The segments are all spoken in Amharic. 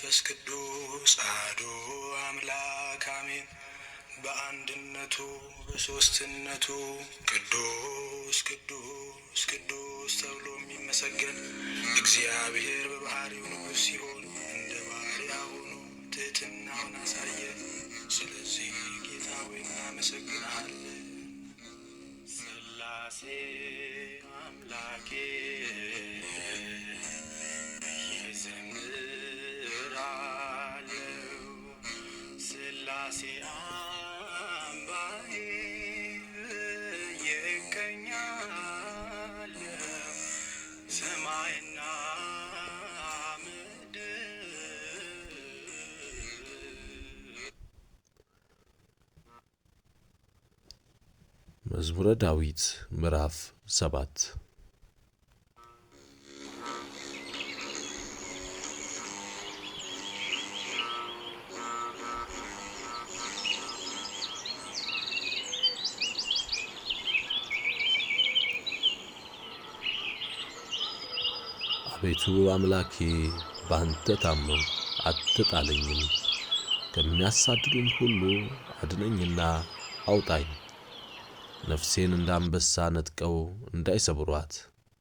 ወመንፈስ ቅዱስ አሐዱ አምላክ አሜን። በአንድነቱ በሦስትነቱ ቅዱስ ቅዱስ ቅዱስ ተብሎ የሚመሰገን እግዚአብሔር በባሕርዩ ንጉሥ ሲሆን እንደ ባሪያ ሆኖ ትሕትናውን አሳየ። ስለዚህ ጌታ ሆይ እናመሰግንሃለን። ሥላሴ አምላኬ እዘምራለሁ፣ ሥላሴ አምባዬ እቀኛለሁ። ሰማይና ምድር። መዝሙረ ዳዊት ምዕራፍ 7። አቤቱ አምላኬ በአንተ ታመንሁ፣ አትጣለኝም። ከሚያሳድዱኝ ሁሉ አድነኝና አውጣኝ። ነፍሴን እንደ አንበሳ ነጥቀው እንዳይሰብሯት፣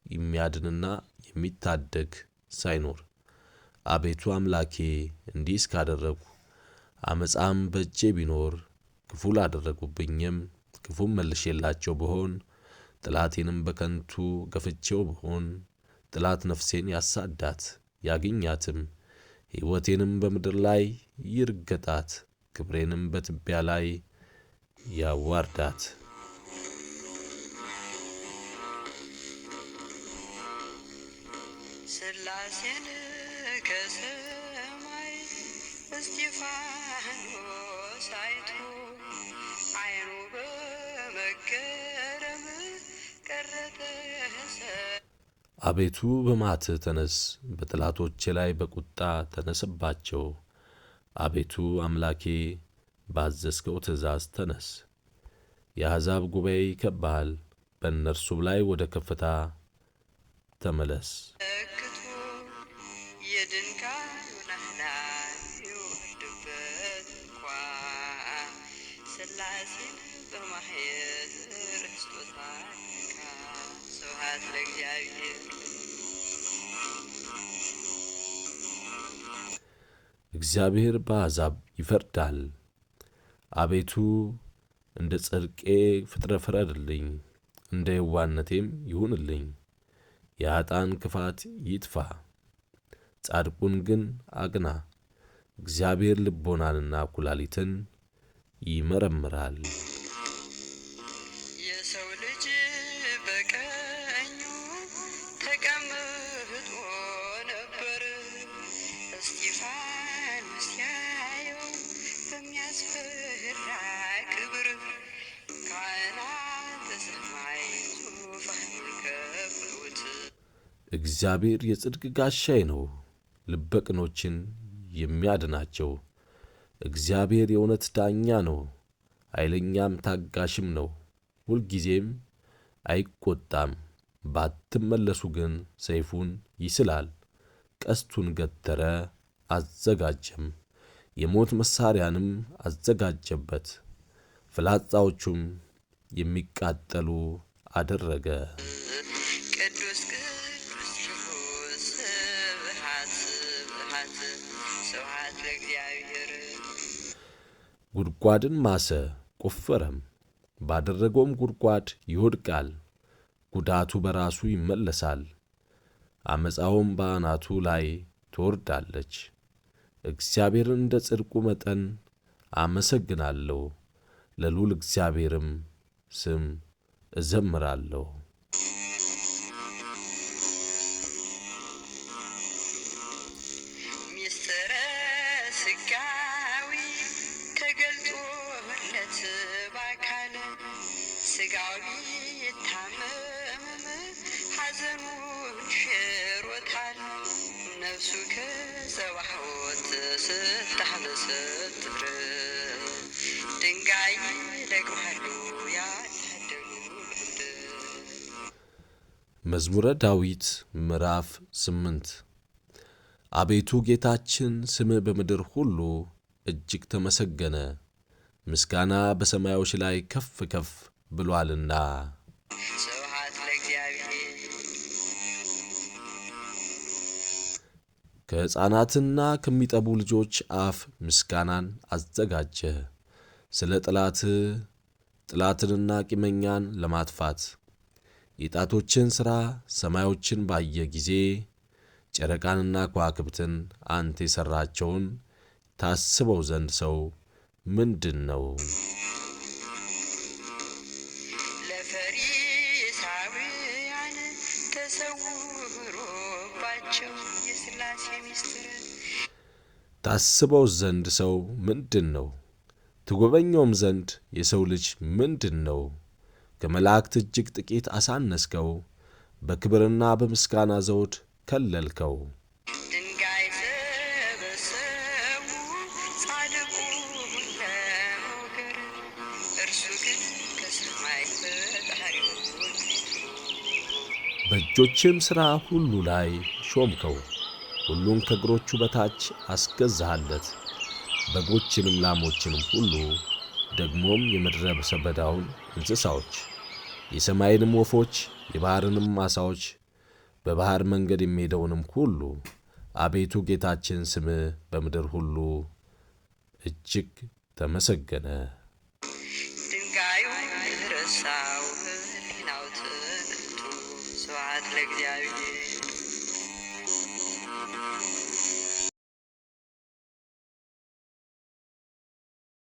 የሚያድንና የሚታደግ ሳይኖር። አቤቱ አምላኬ እንዲህ እስካደረግሁ፣ ዓመፃም በእጄ ቢኖር፣ ክፉ ላደረጉብኝም ክፉም መልሼላቸው ብሆን፣ ጠላቴንም በከንቱ ገፍቼው ብሆን፣ ጠላት ነፍሴን ያሳዳት ያግኛትም፣ ሕይወቴንም በምድር ላይ ይርገጣት፣ ክብሬንም በትቢያ ላይ ያዋርዳት። ሥላሴን ከሰማይ እስጢፋኖስ አይቶ ዓይኑ በመገረም ቀረጠ። አቤቱ በመዓትህ ተነስ፣ በጠላቶቼ ላይ በቁጣ ተነስባቸው። አቤቱ አምላኬ ባዘዝከው ትእዛዝ ተነስ። የአሕዛብ ጉባኤ ይከብብሃል፣ በእነርሱም ላይ ወደ ከፍታ ተመለስ። ተመልክቶ የድንጋዩን አናት ይወርድበት እንኳ ሥላሴን በማየት ረስቶታል። ስብሐት ለእግዚአብሔር። እግዚአብሔር በአሕዛብ ይፈርዳል። አቤቱ እንደ ጽድቄ ፍጥረ ፍረድልኝ፣ እንደ የዋህነቴም ይሁንልኝ። የኃጥአን ክፋት ይጥፋ፣ ጻድቁን ግን አቅና። እግዚአብሔር ልቦናንና ኩላሊትን ይመረምራል። የሰው ልጅ በቀኙ ተቀምጦ ነበር። እስጢፋኖስ ሲያየው በሚያስፈራ ክብር ካህናተ ሰማይ ዙፋኑን ከበቡት። እግዚአብሔር የጽድቅ ጋሻዬ ነው፣ ልበ ቅኖችን የሚያድናቸው። እግዚአብሔር የእውነት ዳኛ ነው፣ ኃይለኛም ታጋሽም ነው፣ ሁልጊዜም አይቆጣም። ባትመለሱ ግን ሰይፉን ይስላል፣ ቀስቱን ገተረ አዘጋጀም፣ የሞት መሣሪያንም አዘጋጀበት፣ ፍላጻዎቹም የሚቃጠሉ አደረገ። ቅዱስ ቅዱስ ይሁን ስብሐት ስብሐት ስብሐት ለእግዚአብሔር። ጉድጓድን ማሰ ቆፈረም፣ ባደረገውም ጉድጓድ ይወድቃል። ጉዳቱ በራሱ ይመለሳል፣ ዓመፃውም በአናቱ ላይ ትወርዳለች። እግዚአብሔርን እንደ ጽድቁ መጠን አመሰግናለሁ፣ ለልዑል እግዚአብሔርም ስም እዘምራለሁ። ሚስጥረ ሥጋዊ ተገልጦለት በአካል ሥጋዊ የታመመ ሐዘኑን ሽሮታል። ነፍሱ ከጸባዖት ስታመሰጥር ድንጋይ ይለቅማሉ ያልታደሉ በምድር። መዝሙረ ዳዊት ምዕራፍ 8። አቤቱ ጌታችን ስምህ በምድር ሁሉ እጅግ ተመሰገነ፣ ምስጋና በሰማዮች ላይ ከፍ ከፍ ብሎአልና። ስብሐት ለእግዚአብሔር። ከሕፃናትና ከሚጠቡ ልጆች አፍ ምስጋናን አዘጋጀህ፣ ስለ ጠላትህ ጠላትንና ቂመኛን ለማጥፋት። የጣቶችን ሥራ ሰማዮችን ባየ ጊዜ ጨረቃንና ከዋክብትን አንተ የሠራቸውን ታስበው ዘንድ ሰው ምንድን ነው? ለፈሪሳውያን ተሰውሮባቸው የሥላሴ ምስጢር። ታስበው ዘንድ ሰው ምንድን ነው? ትጎበኘውም ዘንድ የሰው ልጅ ምንድን ነው? ከመላእክት እጅግ ጥቂት አሳነስከው፣ በክብርና በምስጋና ዘውድ ከለልከው። ድንጋይ ሰበሰቡ ጻድቁን ለመውገር፣ እርሱ ግን ከሰማይ ፈጣሪውን አይቶ። በእጆችም ሥራ ሁሉ ላይ ሾምከው፣ ሁሉን ከእግሮቹ በታች አስገዛሃለት። በጎችንም ላሞችንም ሁሉ ደግሞም የምድረ በዳውን እንስሳዎች፣ የሰማይንም ወፎች፣ የባሕርንም ዓሣዎች፣ በባሕር መንገድ የሚሄደውንም ሁሉ። አቤቱ ጌታችን ስምህ በምድር ሁሉ እጅግ ተመሰገነ። ድንጋዩን ረሳው ሕሊናው ተነክቶ። ስብሐት ለእግዚአብሔር።